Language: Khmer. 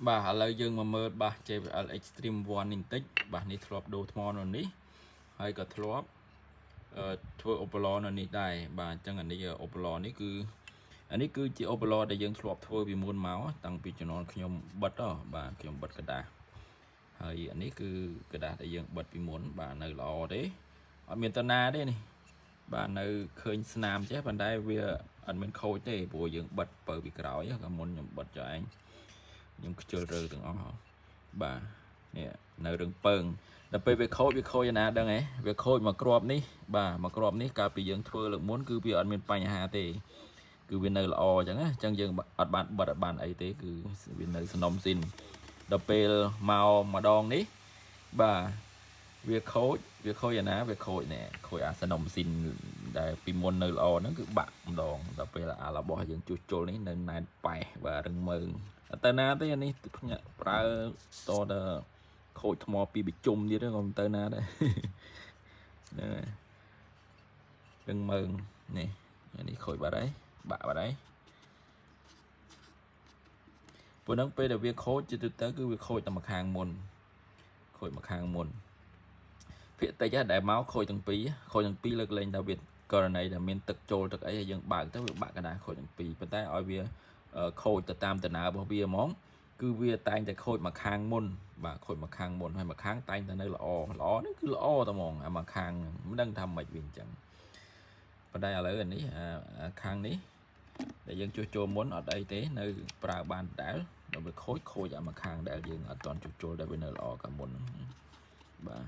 បាទឥឡូវយើងមកមើលបាស JBL Xtreme 1នេះបន្តិចបាសនេះធ្លាប់ដូរថ្មនៅនេះហើយក៏ធ្លាប់អឺធ្វើឧបលនៅនេះដែរបាទអញ្ចឹងអានេះឧបលនេះគឺអានេះគឺជាឧបលដែលយើងធ្លាប់ធ្វើពីមុនមកតាំងពីជំនាន់ខ្ញុំបិទហ៎បាទខ្ញុំបិទក្រដាសហើយអានេះគឺក្រដាសដែលយើងបិទពីមុនបាទនៅល្អទេអត់មានតណាទេនេះបាទនៅឃើញស្នាមចេះប៉ុន្តែវាអត់មានខូចទេព្រោះយើងបិទបើពីក្រោយក៏មុនខ្ញុំបិទចុះឯង ខ្ញុំខ្ជិលរើទាំងអស់ហ៎បាទនេះនៅរឿងពើងដល់ពេលវាខូចវាខូចឯណាដឹងហ៎វាខូចមកគ្រាប់នេះបាទមកគ្រាប់នេះកាលពីយើងធ្វើលើកមុនគឺវាអត់មានបញ្ហាទេគឺវានៅល្អអញ្ចឹងណាអញ្ចឹងយើងអត់បានបិទអត់បានអីទេគឺវានៅសនំស៊ីនដល់ពេលមកម្ដងនេះបាទវាខូចវាខូចឯណាវាខូចណែខូចអាសនំស៊ីនដែលពីមុននៅល្អហ្នឹងគឺបាក់ម្ដងដល់ពេលអារបស់យើងជួសជុលនេះនៅណែនប៉េះបាទរឹងមើង អត់ទៅណាទេអានេះភ្ញាក់ប្រើតដល់ខូចថ្មពីបជុំទៀតក៏មិនទៅណាដែរហ្នឹងហើយរឹងមើងនេះអានេះខូចបាត់ហើយបាក់បាត់ហើយពួកហ្នឹងពេលដែលវាខូចជាទូទៅគឺវាខូចតែម្ខាងមុនខូចម្ខាងមុនភាគតិចដែលមកខូចទាំងពីរខូចទាំងពីរលើកលែងតែវាករណីដែលមានទឹកចូលទឹកអីហើយយើងបើកទៅវាបាក់កណ្ដាលខូចទាំងពីរប៉ុន្តែឲ្យវាខូចទៅតាមដំណើររបស់វាហ្មងគឺវាតែងតែខូចមកខាងមុនបាទខូចមកខាងមុនហើយមកខាងតែងតែនៅល្អល្អហ្នឹងគឺល្អតែហ្មងអាមកខាងមិនដឹងថាម៉េចវាអញ្ចឹងប៉ុន្តែឥឡូវអានេះអាខាងនេះដែលយើងជួសជុលមុនអត់អីទេនៅប្រើបានដដែលដល់វាខូចខូចអាមកខាងដែលយើងអត់ទាន់ជួសជុលដែលវានៅល្អកាលមុនបាទ